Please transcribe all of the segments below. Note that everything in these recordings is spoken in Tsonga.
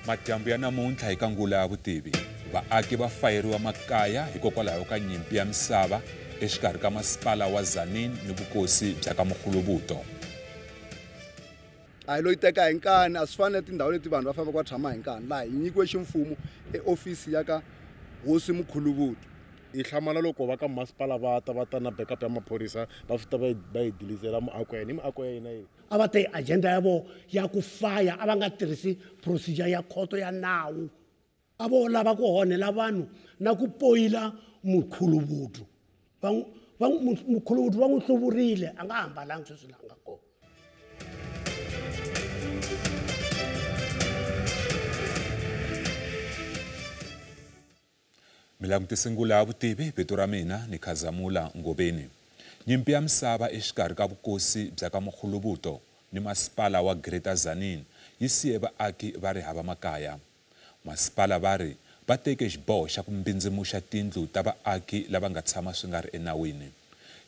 Madyambu ya namuntlha eka Ngula ya Vutivi, vaaki va fayeriwa makaya hikokwalaho ka nyimpi ya misava exikarhi ka masipala wa Tzaneen ni vukosi bya ka Mkhulubuto. A hi loyi teka hi nkani, a swi fani na tindhawu leti vanhu va fambaka va tshama hi nkani. Laha hi nyikiwe ximfumo eofisi ya ka Hosi Mkhulubuto. Hi hlamala loko va ka masipala va ta va ta na backup ya maphorisa va fita va yi dilizela miako ya hina, miako ya hina yi. A va te agenda ya vo ya ku faya, a va nga tirhisi procedure ya khoto ya nawu. A vo lava ku honela vanhu na ku poyila Mkhulubuto. Mkhulubuto va n'wi hluvurile, a nga hambalanga sweswi laha nga kona. Mi langutise Ngula ya Vutivi, vito ra mina ni Khazamula Ngobeni. Nyimpi ya misava exikarhi ka vukosi bya ka Mkhulubuto ni masipala wa Greater Tzaneen yi siye vaaki va ri hava makaya. Masipala va ri va teke xiboho xa ku mbindzimuxa tindlu ta vaaki lava nga tshama swi nga ri enawini.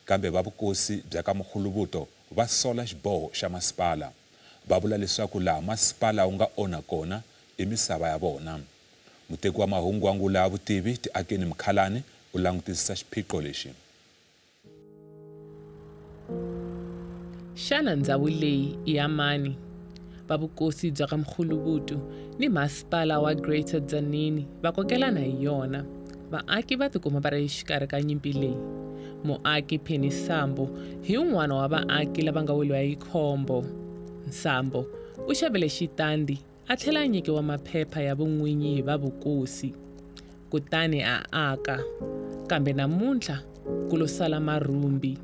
Kambe va vukosi bya ka Mkhulubuto va sola xiboho xa masipala. Va vula leswaku laha masipala wu nga onha kona i misava ya vona. Muteki wa mahungu wa Ngula ya Vutivi, Tiakeni Mkhalani, u langutisisa xiphiqo lexi. Xana ndhawu leyi i ya mani? Va vukosi bya ka Mkhulubuto ni masipala wa Greater Tzaneen va kokelana hi yona. Vaaki va tikuma va ri exikarhi ka nyimpi leyi. Muaki Penny Sambo hi un'wana wa vaaki lava nga weliwa hi khombo. Sambo u xavile xitandi a tlhela a nyikiwa maphepha ya vun'winyi hi va vukosi, kutani a aka. Kambe namuntlha ku lo sala marhumbi.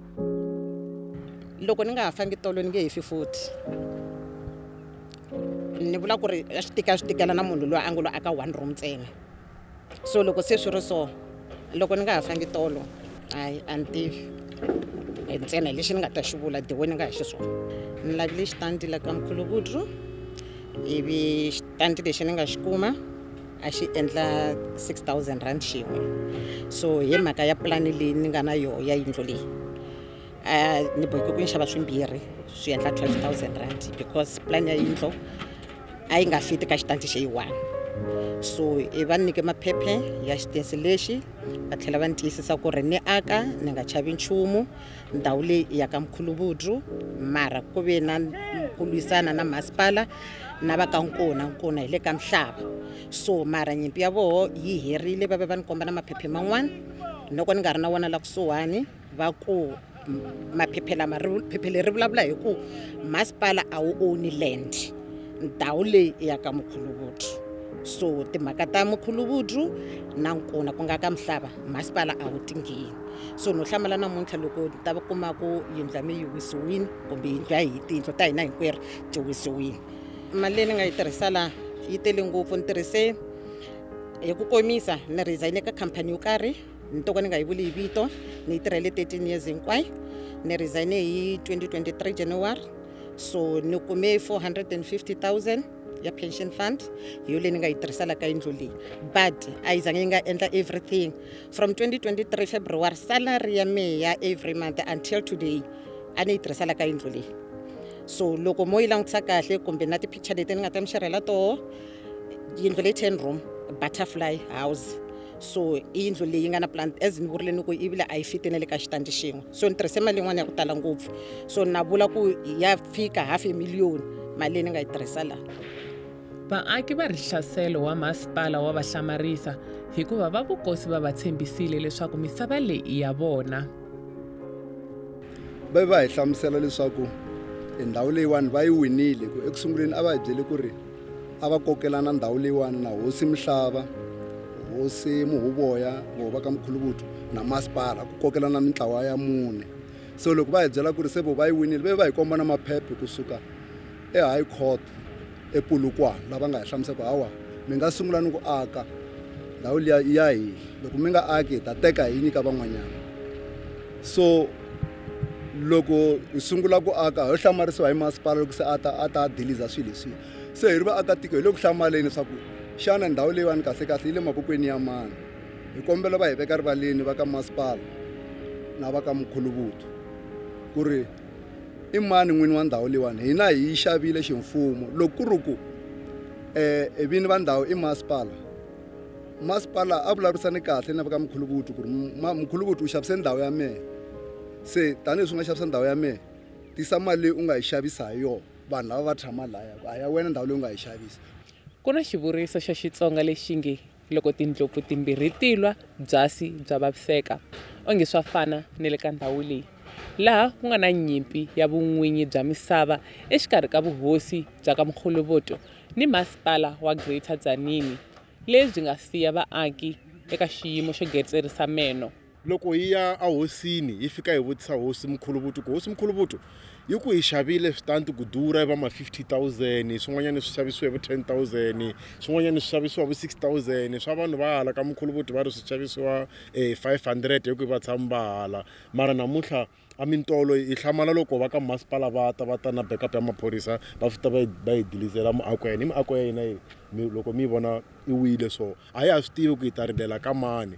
Loko ni nga ha fambi tolo ni nge he fi futhi. Ni vula ku ri a swi tika, swi tikela na munhu loyi a nga lo aka one room ntsena. So loko se swi ri so, loko ni nga ha fambi tolo, hayi a ni tivi. Hi ntsena hi lexi ni nga ta xi vula, the way ni nga ha xiswona. Ni lavile xitandi la ka Mkhulubuto, ivi xitandi lexi ni nga xi kuma a xi endla 6000 rand xin'we. So hi mhaka ya pulani leyi ni nga na yoho ya yindlu leyi, ni boheke ku ni xava swimbirhi swi endla 12000 rand because plan ya yindlu a yi nga fiti ka xitandi xi yi one. So i va nyike maphephe ya xitensi lexi, va tlhela va ni tiyisisa ku ri ni aka ni nga chavi nchumu, ndhawu leyi i ya ka Mkhulubuto, mara ku ve na ku lwisana na masipala na va ka Nkuna, Nkuna hi le ka Mhlava. So mara nyimpi ya voho yi herile, va ve va ni komba na maphephe man'wana loko ni nga ri na wona la kusuhani, va ku maphephe lama phephe leri vulavula hi ku masipala a wu own land, ndhawu leyi i ya ka Mkhulubuto. So timhaka ta Mkhulubuto na Nkuna ku nga ka Mhlava, masipala a wu tingheni. So no hlamala namuntlha loko ni ta kuma ku yindlu ya mina yi wisiwile kumbe yindlu ya hina, tiyindlu ta hina hinkwerhu ti wisiwile. Mali leyi ni nga yi tirhisa laha yi tele ngopfu. Ni tirhise hi ku komisa, ni resign ka khampani yo karhi, ni to ka ni nga yi vuli hi vito, ni yi tirhele 13 years hinkwayo. Ni resign hi 2023 January. So ni kume 450,000 ya pension fund, hi yo leyi ni nga yi tirhisa la ka yindlu leyi. But a yi zangi yi nga endla everything. From 2023 February, salary ya mehe ya every month until today a ni yi tirhisa la ka yindlu leyi. So loko mo yi langutisa kahle kumbe na ti-picture leti ni nga ta mi xerhela toho, yindlu leyi 10 room butterfly house. So i yindlu leyi nga na plan, as ni vurile ni ku yi vile a yi fiti na le ka xitandi xin'we. So ni tirhise mali yin'wana ya ku tala ngopfu. So na vula ku ya fika half a million mali leyi ni nga yi tirhisa laha. Vaaki va ri hlaselo wa masipala wa va hlamarisa hikuva va vukosi va va tshembisile leswaku misava leyi i ya vona. Va va hi hlamusela leswaku ndhawu leyiwani va yi winile, ku eku sunguleni a va hi byele ku ri a va kokelana ndhawu leyiwani na Hosi Mhlava, Hosi Muhuvoya, vo va ka Mkhulubuto na masipala, ku kokelana mintlawa ya mune. So loko va hi byela ku ri se vo va yi winile, va va hi komba na maphephe kusuka e High Court ePolokwane, lava nga hi hlamusela ku hawa mi nga sungula ni ku aka ndhawu liya i ya hina, loko mi nga aki hi ta teka hi nyika van'wanyana. So loko hi sungula ku aka ho hlamarisiwa hi masipala loko se a ta diliza swilo leswiya. Se hi ri vaakatiko hi le ku hlamaleni leswaku xana ndhawu leyiwani kahle kahle yi le mavokweni ya mani. Hi kombela va hi veka rivaleni va ka masipala na va ka Mkhulubuto ku ri i mani n'wini wa ndhawu leyiwani, hina hi yi xavile ximfumo. Loko ku ri ku Vini va ndhawu i masipala. Masipala a vulavurisane kahle na va ka Mkhulubutu ku ri Mkhulubutu u xavise ndhawu ya mehe, se tanihileswi u nga xavisa ndhawu ya mehe, tisa mali leyi u nga yi xavisa hi yona, vanhu lava va tshama laya a ya wena ndhawu leyi u nga yi xavisa. Ku na xivuriso xa Xitsonga lexi nge loko tindlopfu timbirhi ti lwa byasi bya vaviseka, onge swa fana ni le ka ndhawu leyi laha ku nga na nyimpi ya vun'winyi bya misava exikarhi ka vuhosi bya ka Mkhulubutu ni masipala wa Greater Tzaneen, lebyi nga siya vaaki eka xiyimo xo getserisa meno. Loko hi ya ehosini hi fika hi vutisa hosi Mkhulubutu ku hosi Mkhulubutu yi ku hi xavile switanti ku durha hi va ma 50 000, swin'wanyana swi xavisiwa hi vo 10 000, swin'wanyana swi xavisiwa vo 6 000, swa vanhu va hala ka Mkhulubutu va ri swi xavisiwa 500 hi ku va tshami va hala. Mara namuntlha a mintolo hi hlamala loko va ka masipala va ta va ta na backup ya maphorisa, va fita va hi dilizela miako ya hina. I miako ya hina loko mi yi vona i wile, so a ya ha swi tivi ku hi ta rilela ka mani.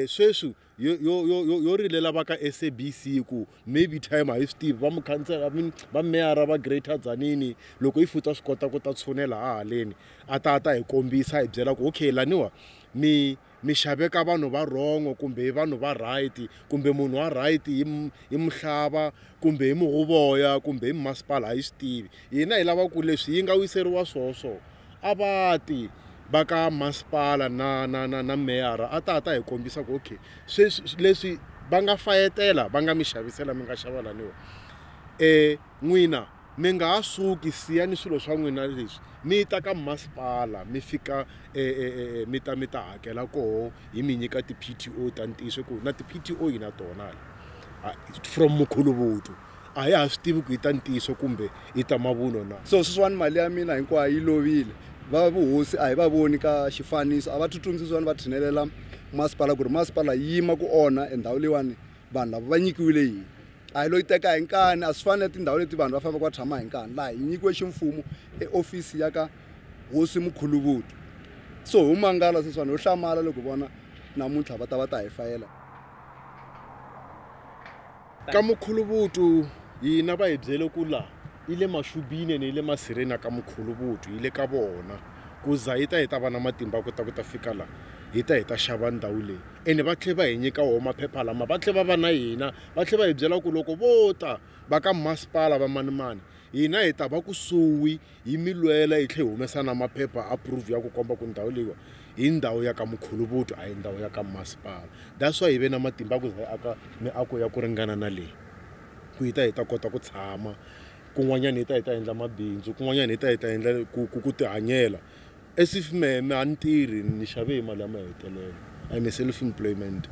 Sweswi yo rilela va ka SABC ku maybe time a hi swi tivi, va mukhansela, I mean, va meyara va Greater Tzaneen, loko yi futa swi kota ku ta tshunela a haleni a ta a ta hi kombisa, hi byela ku okay, laniwa mi xave ka vanhu va wrong kumbe hi vanhu va right, kumbe munhu wa right hi muhlava kumbe hi muhuvoya kumbe hi masipala, a hi swi tivi. Hina hi lava ku leswi yi nga wiseriwa swoho so a va ti va ka masipala na meyara a ta a ta hi kombisa ku okay, sweswi leswi va nga fayetela va nga mi xavisela, mi nga xava laniwa, n'wina mi nga ha suki, siyani swilo swa n'wina leswi, mi ta ka masipala, mi fika mi ta hakela koho, hi mi nyika ti-PTO ta ntiyiso, ku na ti-PTO hi na tona from Mkhulubutu, a hi ha swi tivi ku i ta ntiyiso kumbe i ta mavunwa na. So sweswiwani mali ya mina hinkwayo yi lovile. Va vuhosi a hi va voni ka xifaniso, a va tsutsumisi sweswiwani va tshinelela masipala ku ri masipala yima ku onha endhawu leyiwani, vanhu lava va nyikiwile yini, a hi lo yi teka hi nkani. A swi fani na tindhawu leti vanhu va fambaka va tshama hi nkani, laha hi nyikiwe ximfumo eofisi ya ka hosi Mkhulubutu. So ho mangala sweswiwani, ho hlamala loko vona namuntlha va ta va ta hi fayela. Ka Mkhulubutu hina va hi byele ku la yi le maxubini ene yi le masirheni ya ka Mkhulubutu, yi le ka vona, ku za hi ta va na matimba ku ta fika la hi ta xava ndhawu leyi. Ene va tlhela va hi nyika woho maphepha lama, va tlhela va va na hina, va tlhela va hi byela ku loko vo ta va ka masipala va manimani, hina hi ta va kusuhi hi mi lwela, hi tlhela hi humesa na maphepha approve ya ku komba ku ndhawu leyiwa hi ndhawu ya ka Mkhulubutu, a hi ndhawu ya ka masipala. That's why hi ve na matimba ku za hi aka miako ya ku ringana na leyi, ku hi ta kota ku tshama kun'wanyana, hi ta endla mabindzu kun'wanyana, hi ta endla ku tihanyela. As if me a ni tirhi, ni xave hi mali ya mahetelelo. I'm a self employment.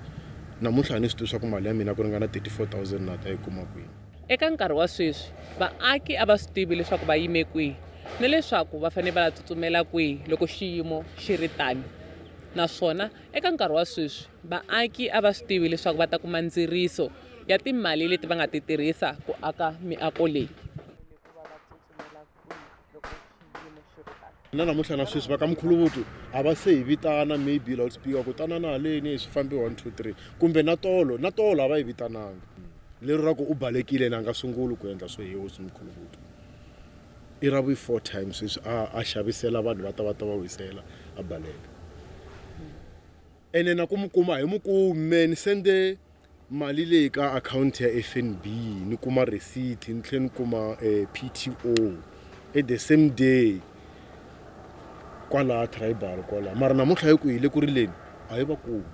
Namuntlha a ni swi tivi swa ku mali ya mina ku ringana 34 000 na ta yi kuma kwini. Eka nkarhi wa sweswi vaaki a va swi tivi leswaku va yime kwihi na leswaku va fanele va tsutsumela kwihi loko xiyimo xi ri tani, naswona eka nkarhi wa sweswi vaaki a va swi tivi leswaku va ta kuma ndziriso ya timali leti va nga ti tirhisa ku aka miako leyi. Na namuntlha na sweswi va ka Mkhulubutu a va se hi vitana, maybe loudspeaker ku tanana haleni swi fambi 1 2 3, kumbe na tolo na tolo a va yi vitananga. Lero ra ku u balekile na nga sunguli ku endla swo hi hosi Mkhulubutu, i ra vu four times sweswi a xavisela vanhu, va ta va ta va wisela, a baleka. Ene na ku mu kuma hi mu kume, ni sende mali leyi ka akhawunti ya FNB, ni kuma receipt, ni tlhela ni kuma PTO at the same day kwala tribal kwala. Mara namuntlha hi ku hi le ku rileni, a yi va kumi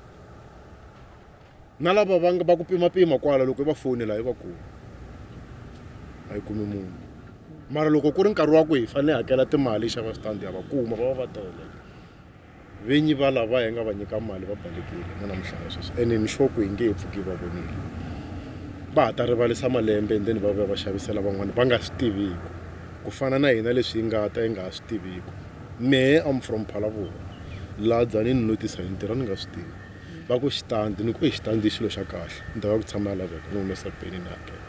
na lava va nga va ku pimapima kwala, loko i va fonela a yi va kumi, a yi kumi munhu. Mara loko ku ri nkarhi wa ku hi fanele hi hakela timali xava switandi, ya va kuma, va va va tele. Vinyi va lava hi nga va nyika mali va balekile na namuntlha na sweswi, ene ni sure ku hi nge he pfuki va vonile, va ha ta rivalisa malembe and then va vuya va xavisela van'wani va nga swi tiviku, ku fana na hina leswi hi nga ta hi nga ha swi tiviku. Mehe am from Phalaborwa, laha Dzaneni, ni notice hi ntirho, a ni nga swi tivi. Va ku xitandi, ni ku i xitandi i xilo xa kahle, ndhawu ya ku tshama ya laveka, ni humesa peni ni hakela,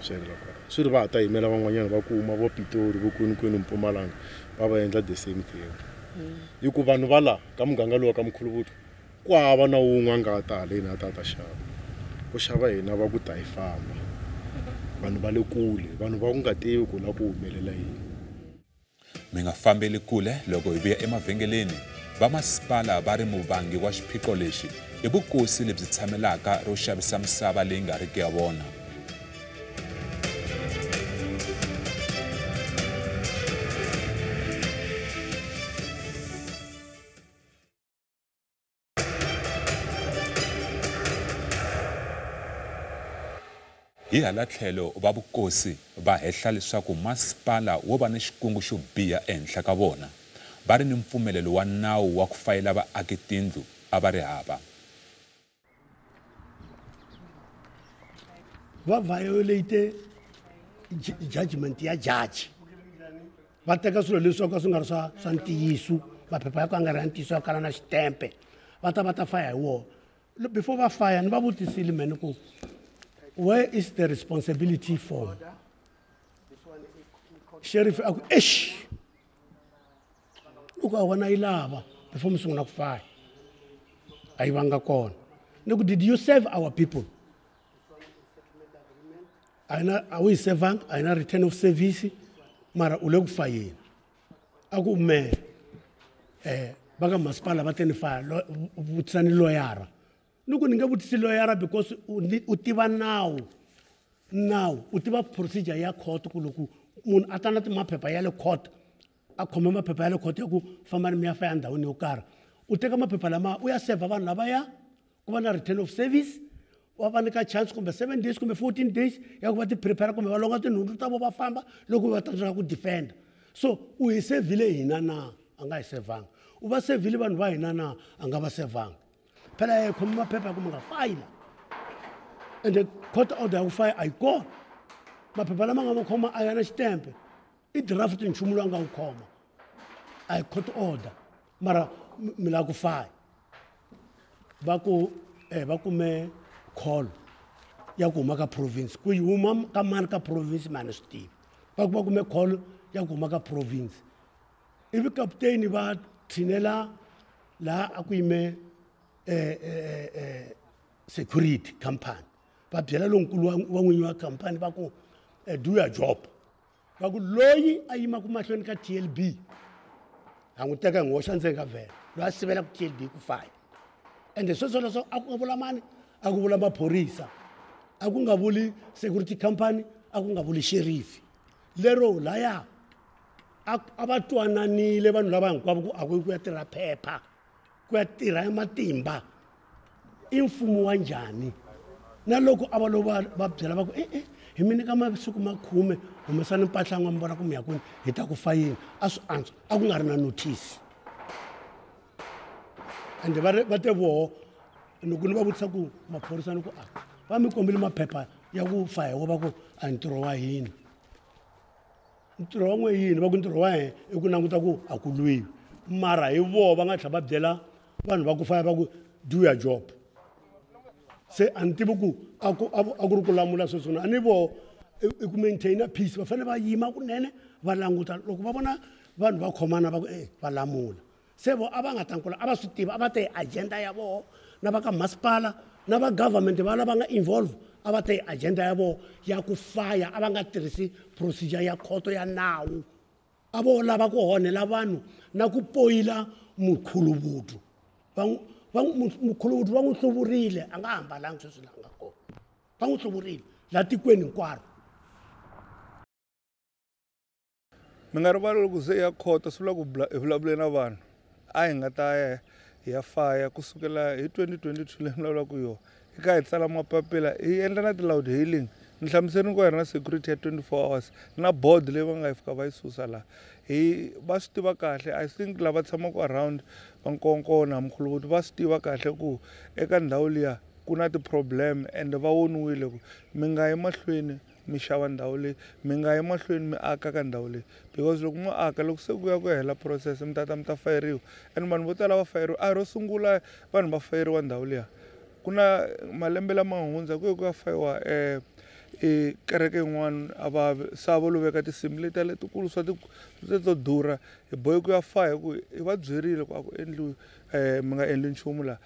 swi helela kwala. Swi ri va ha ta yimela van'wanyana va kuma vo Pitori, vo kwini kwini, Mpumalanga, va va endla the same thing, hi ku vanhu va laha ka muganga lowu ka Mkhulubutu ku hava na wun'we a nga ta haleni a ta ta xava. Ku xava hina va ku ta hi famba, vanhu va le kule, vanhu va ku nga tivi ku la ku humelela yini. Mi nga fambeli kule loko hi vuya emavhengeleni, vamasipala va ri muvangi wa xiphiqo lexi i vukosi lebyi tshamelaka ro xavisa misava leyi nga riki ya vona. Hi hala tlhelo va vukosi va hehla leswaku masipala wo va ni xikungu xo biha ehenhla ka vona, va ri ni mpfumelelo wa nawu wa ku fayela vaaki tindlu a va ri hava. Va violate judgment ya judge, va teka swilo leswi ka swi nga ri swa ntiyiso, maphepha ya ku a nga ri ya ntiyiso ya kala na xitempe, va ta faya hi wona. Before va faya ni va vutisile mene ku where is the responsibility form? Sheriff a ku eish, loko a vona yi lava before mi sungula ku faya a yi vanga kona. Ni ku did you serve our people? A wu yi sevanga, a yi na return of service, mara u le ku fayeni. A ku me va ka masipala va te ni faya, vutisani loyara. Ni ku ni nge vutisi loyara because u tiva nawu, u tiva procedure ya court ku loko munhu a ta na maphepha ya le court, a khome maphepha ya le court ya ku fambani mi ya faya ndhawini yo karhi, u teka maphepha lama u ya serve vanhu lavaya, ku va na return of service, wa va nyika chance kumbe 7 days kumbe 14 days ya ku va ti prepare kumbe va longa tinhundzu ta vo va famba loko va tsandzeka ku defend. So u hi sevhile hina na? A nga hi sevanga. U va sevhile vanhu va hina na? A nga va sevanga. Phela hi khome maphepha ya ku mi nga fayila, ende court order ya ku faya a yi kona. Maphepha lama nga ma khoma a ya na xitempe, i draft nchumu lowu a nga wu khoma, a hi court order, mara mi lava ku faya. Va ku va kume call ya ku huma ka province, ku yi huma ka mani ka province mani swi tivi. Va ku va kume call ya ku huma ka province, ivi kaputeni va tshinela laha a ku yime security company, va byela lonkulu wa n'winyi wa company va ku do your job. Va ku loyi a yimaka mahlweni ka TLB ha n'wi teka hi n'wi hoxa ndzeni ka vhele, loyi a sivelaka TLB ku faya. Ende sweswo leswo a ku nga vula mani? A ku vula maphorisa, a ku nga vuli security company, a ku nga vuli sheriff. Lero laya a va twananile vanhu lava hinkwavo ku a ku yi ku ya tirha phepha, ku ya tirha ya matimba. I mfumo wa njhani? Na loko a va lo va byela va ku hi mi nyika masiku ma 10, humesani mpahla n'wa mi vona ku mi ya kwini, hi ta ku fayeni. A swi antswa, a ku nga ri na notice. Ende va te voho loko ni va vutisa ku maphorisa ni ku a va mi kombile maphepha ya ku faya wo, va ku a ntirho wa hina. Ntirho wa n'we yini? Va ku ntirho wa hina i ku languta ku a ku lwiwi. Mara hi voho va nga tlhela va byela vanhu va ku faya va ku do your job. Se a ni tivi ku a ku ri ku lamula sweswo na, a ni voho i ku maintaina peace, va fanele va yima kunene va languta loko va vona vanhu va khomana va ku va lamula. Se vo a va nga tankula, a va swi tiva, a va te agenda ya voho na va ka masipala na va government va lava nga involve, a va te agenda ya voho ya ku faya, a va nga tirhisi procedure ya khoto ya nawu. A vo lava ku honela vanhu na ku poyila mukhuluvutu. Mukhuluvutu va n'wi hluvurile, a nga hambalanga sweswi laha nga kona, va n'wi hluvurile laha tikweni hinkwaro. Mi nga rivali loko ze ya khoto swi vula ku hi vulavule na vanhu, a hi nga ta ya hi ya faya kusukela hi 2022 leyi vulavulaka yona. Hi ka hi tsala mapapila, hi endla na ti-loud hailing. Ni hlamuseni ku hi ri na security ya 24 hours na board leyi va nga yi fika va yi susa laha. Hi va swi tiva kahle, I think lava tshamaka around va Nkonko na Mkhulukuti va swi tiva kahle ku eka ndhawu liya ku na ti-problem, and va voniwile ku mi nga yi mahlweni mi xava ndhawu leyi, mi nga yi mahlweni mi aka ka ndhawu leyi, because loko mo aka loko se ku ya ku hela process mi ta mi ta fayeriwa. And vanhu vo tala va fayeriwa, a ro sungula vanhu va fayeriwa ndhawu liya. Ku na malembe lama hundza ku ye ku ya fayiwa kereke yin'wana a va sava lo veka tinsimbi letiya letikulu swa to durha, hi bohe ku ya faya hi ku hi va byerile ku a ku endliwi mi nga endli nchumu laha.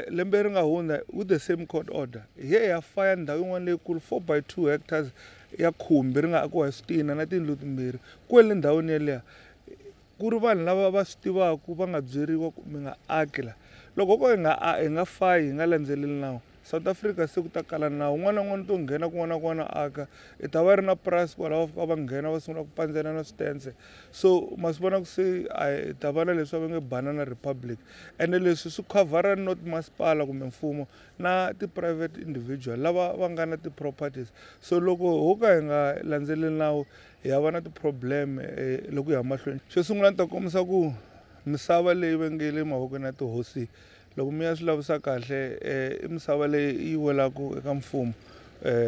Lembe ri nga hundza with the same court order, hi ye hi ya faya ndhawu yin'wana leyikulu 4 by 2 hectares ya khumbi ri nga akiwa hi switina na tiyindlu timbirhi kwele ndhawini yeliya. Ku ri vanhu lava va swi tivaka va nga byeriwa ku mi nga aki la. Loko ko hi nga hi nga fayi hi nga landzeleli nawu, South Africa se ku ta kala nawu, un'wana na un'wana u to nghena kun'wana na kun'wana a aka. I ta va ri na purasi kwala va fika va nghena va sungula ku pandzela na switendze. So ma swi vona ku se a hi ta va na leswi va nge banana republic. Ene leswi swi khavhara not masipala kumbe mfumo na ti-private individual lava va nga na ti-properties. So loko ho ka hi nga landzeleli nawu hi ya va na ti-problem loko hi ya mahlweni. Xo sungula ni ta kombisa ku misava leyi va nge le mavokweni ya tihosi, loko mi ya swi lavisa kahle i misava leyi yi welaka eka mfumo,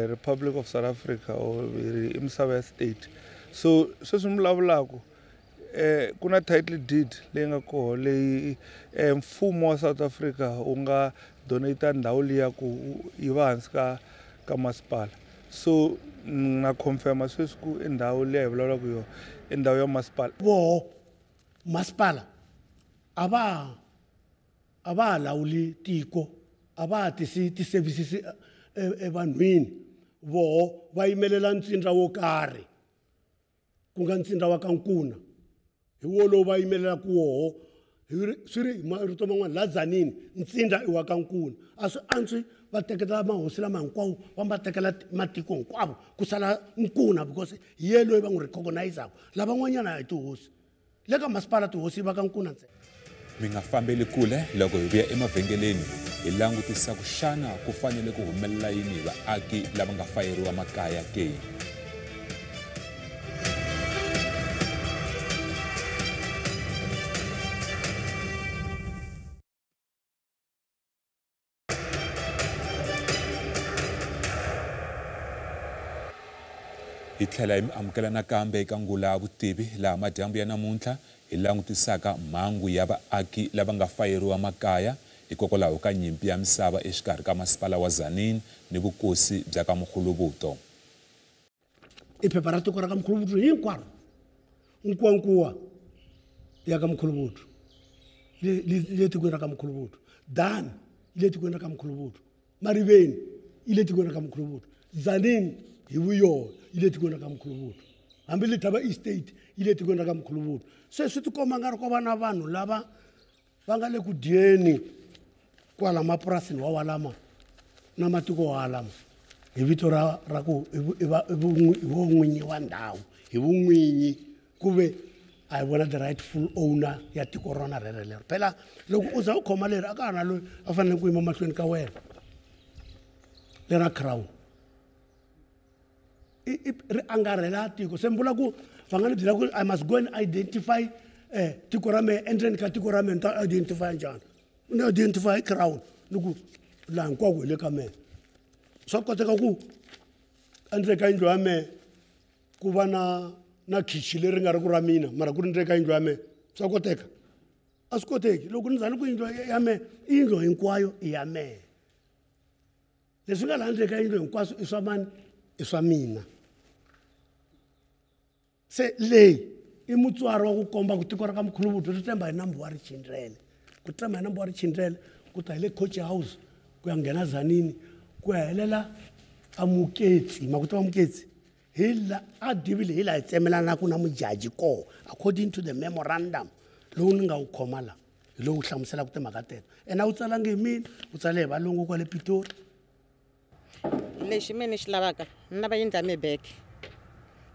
Republic of South Africa or i misava ya state. So sweswi mi vulavulaka ku na title deed leyi nga koho leyi mfumo wa South Africa wu nga donate ndhawu liya ku yi va hansi ka masipala. So na confirma sweswi ku i ndhawu liya hi vulavulaka yona i ndhawu ya masipala. Voho masipala a va lawuli tiko, a va tisi ti-services evanhwini. Voho va yimelela ntsindza wo karhi, ku nga ntsindza wa ka Nkuna, hi wo lowu va yimelelaka woho. Swi ri hi marito man'wana la Tzaneen ntsindza i wa ka Nkuna. A swi antswi va teketela mahosi lama hinkwawo, va ma tekela matiko hinkwavo ku sala Nkuna, because hi ye loyi va n'wi recognize-aka. Lavan'wanyana hi tihosi le ka masipala, tihosi va ka Nkuna ntsena. Mi nga fambeli kule loko hi vuya emavhengeleni hi langutisa ku xana ku fanele ku humelela yini hi vaaki lava nga fayeriwa makaya ke. Hi tlhela hi mi amukela nakambe eka ngula ya vutivi laha madyambu ya namuntlha hi langutisaka mhangu ya vaaki lava nga fayeriwa makaya hikokwalaho ka nyimpi ya misava exikarhi ka masipala wa Tzaneen ni vukosi bya ka Mkhulubuto. I phepha ra tiko ra ka Mkhulubuto hinkwaro, Nkuwankuwa ya ka Mkhulubuto le tikweni ra ka Mkhulubuto, Dan yi le tikweni ra ka Mkhulubuto, Mariveni yi le tikweni ra ka Mkhulubuto, Tzaneen hi vuyona yi le tikweni ra ka Mkhulubuto, hambi Letaba Estate yi le tikweni ra ka Mkhulubuto. Se swi tikomba nga ri ko va na vanhu lava va nga le ku dyeni kwala mapurasini wa walama na matiko wa lama hi vito ra ku i vun'winyi wa ndhawu, hi vun'winyi ku ve a hi vona the rightful owner ya tiko rona rerelero. Phela loko u za u khoma leri a ka ha na loyi a fanele ku yima mahlweni ka wena, lera crown ri angarhela tiko. Se mi vula ku va nga ni byela ku I must go and identify tiko ra mehe, endzeni ka tiko ra mehe ni ta identify njhani? Ni identify crown ni ku laha hinkwako hi le ka mehe. Swa koteka ku endzeni ka yindlu ya mehe ku va na khichi leri nga ri ku ra mina, mara ku ri ndzeni ka yindlu ya mehe, swa koteka? A swi koteki. Loko ni za ni ku yindlu ya mehe, yindlu hinkwayo i ya mehe. Leswi nga laha ndzeni ka yindlu hinkwaswo i swa mani? I swa mina. Se leyi i mutswari wa ku komba ku tiko ra ka Mkhulubuto ri tsemba hi nambu wa Richindrele. Ku tsemba hi nambu wa Richindrele ku ta hi le Coach House ku ya nghena Tzaneen ku ya helela Amuketsi. Ma ku tiva Muketsi? Hi la a divile hi laha hi tsemelanaka na mujaji koho according to the memorandum lowu ni nga wu khoma la, hi lowu hlamuselaka timhaka teto. Ene a wu tsalangi hi mina, wu tsale hi valungu kwale Pitori. Lexi mina ni xi lavaka ni lava yindlu ya mehe back,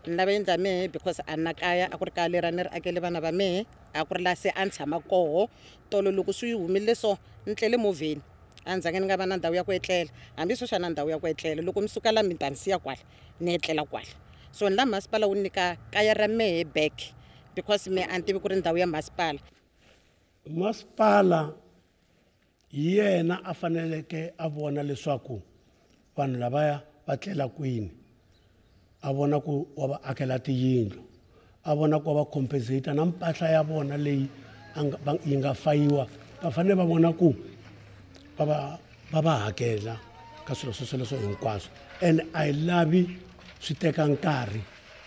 ni lava yindlu ya mehe because a na kaya, a ku ri kaya leri a ni ri akele vana va mehe, a ku ri laha se a ni tshama koho. Tolo loko swi humile so ni tlele movheni, a ni zange ni nga va na ndhawu ya ku etlela, hambi sweswi a na ndhawu ya ku etlela. Loko mi suka la mi ta ni siya kwala ni etlela kwala. So ni la masipala wu nyika kaya ra mehe back because me a ni tivi ku ri ndhawu ya masipala. Masipala hi yena a faneleke a vona leswaku vanhu lavaya va tlela kwini, a vona ku wa va akela tiyindlu, a vona ku wa va compensate na mpahla ya vona leyi yi nga fayiwa, va fanele va vona ku va va hakela ka swilo sweswo hinkwaswo. And a hi lavi swi teka nkarhi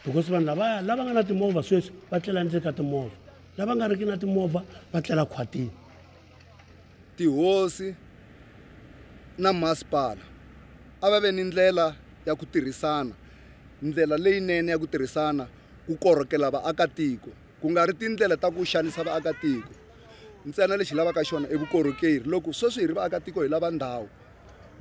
because vanhu lavaya lava nga na timovha sweswi va tlela ndzeni ka timovha, lava nga riki na timovha va tlela khwatini. Tihosi na masipala a va ve ni ndlela ya ku tirhisana, ndlela leyinene ya ku tirhisana ku korhokela vaakatiko. Ku nga ri tindlela ta ku xanisa vaakatiko. Ntsena lexi lavaka xona i vukorhokeri. Loko sweswi hi ri vaakatiko hi lava ndhawu.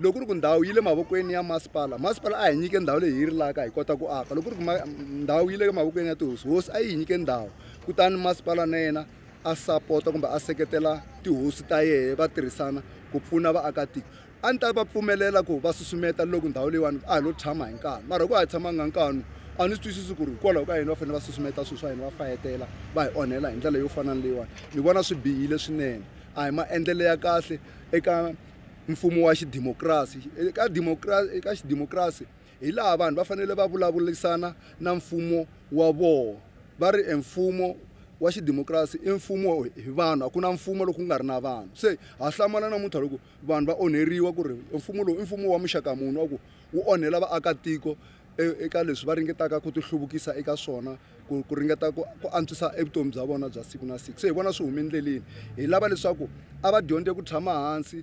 Loko ku ri ku ndhawu yi le mavokweni ya masipala, masipala a hi nyike ndhawu leyi hi rilaka hi kota ku aka. Loko ku ri ku ndhawu yi le mavokweni ya tihosi, hosi a yi hi nyike ndhawu. Kutani masipala na yena a sapota kumbe a seketela tihosi ta yehe va tirhisana ku pfuna vaakatiko. A ni ta va pfumelela ku va susumeta loko ndhawu leyiwani a hi lo tshama hi nkanu. Mara loko a hi tshamanga nkanu, a ni swi twisisi ku ri hikwalaho ka yini va fanele va susumeta swilo swa hina va fayetela va hi onhela hi ndlela yo fana na leyiwani. Ni vona swi bihile swinene. A hi maendlelo ya kahle eka mfumo wa xidimokirasi. Eka eka xidimokirasi hi laha vanhu va fanele va vulavurisana na mfumo wa vona. Va ri e mfumo wa xidimokirasi i mfumo hi vanhu, a ku na mfumo loko ku nga ri na vanhu. Se ha hlamala namuntlha loko vanhu va onheriwa ku ri mfumo lowu i mfumo wa muxaka muni wa ku wu onhela vaakatiko eka leswi va ringetaka ku tihluvukisa eka swona, ku ringeta ku antswisa evutomi bya vona bya siku na siku. Se hi vona swi hume endleleni. Hi lava leswaku a va dyondze ku tshama hansi.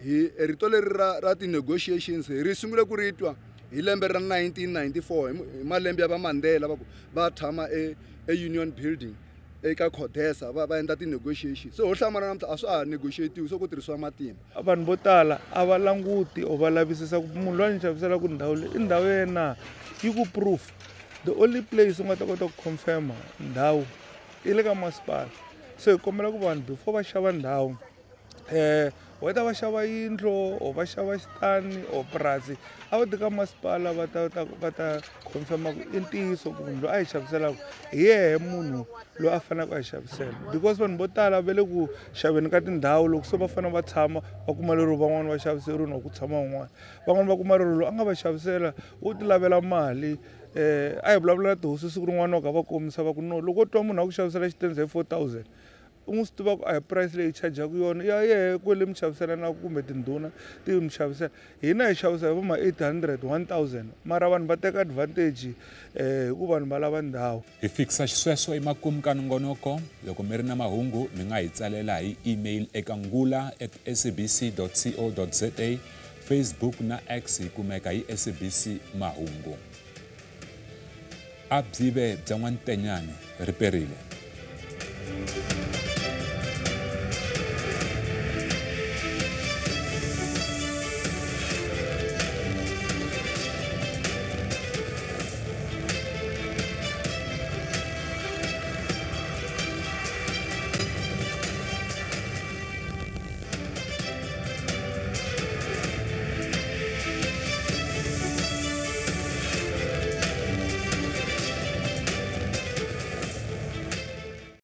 Hi rito leri ra ti-negotiations hi ri sungule ku ri twa hi lembe ra 1994 hi malembe ya va Mandela va ku va tshama e Union Building eka Codesa va endla ti-negotiations. Se ho hlamala namuntlha a swa ha negotiatiwi, se ku tirhisiwa matimba. Vanhu vo tala a va languti or va lavisisa ku munhu loyi a ni xaviselaka ndhawu leyi i ndhawu ya yena, yi ku proof. The only place u nga ta kota ku confirma ndhawu i le ka masipala. Se hi kombela ku vanhu before va xava ndhawu, whether va xava yindlo or va xava xitani or purasi, a va ti ka masipala va ta confirma ku i ntiyiso ku munhu loyi a hi xaviselaka hi yehe munhu loyi a faneleke a hi xavisela. Because vanhu vo tala va le ku xaveni ka tindhawu, loko se va fanele va tshama va kuma lero van'wani va xaviseriwile or ku tshama un'wana, van'wani va kuma lero loyi a nga va xavisela wo ti lavela mali. A hi vulavula na tihosi siku rin'wana, va kha va kombisa va ku no, loko u twa munhu a ku xavisela xitenze hi 4000, u n'wi swi tiva ku a hi price leyi chajaka yona ya yehe kwele mi xaviselanaka kumbe tindhuna ti mi xavisela. Hina hi xavisa hi vo ma 800, 1000, mara vanhu va teka advantage hi ku vanhu va lava ndhawu. Hi fikisa xisweswo emakumu ka nongonoko. Loko mi ri na mahungu, mi nga hi tsalela hi email eka ngula@sabc co za. Facebook na X hi kumeka hi SABC Mahungu. A byi ve bya N'wantenyani, ri perile.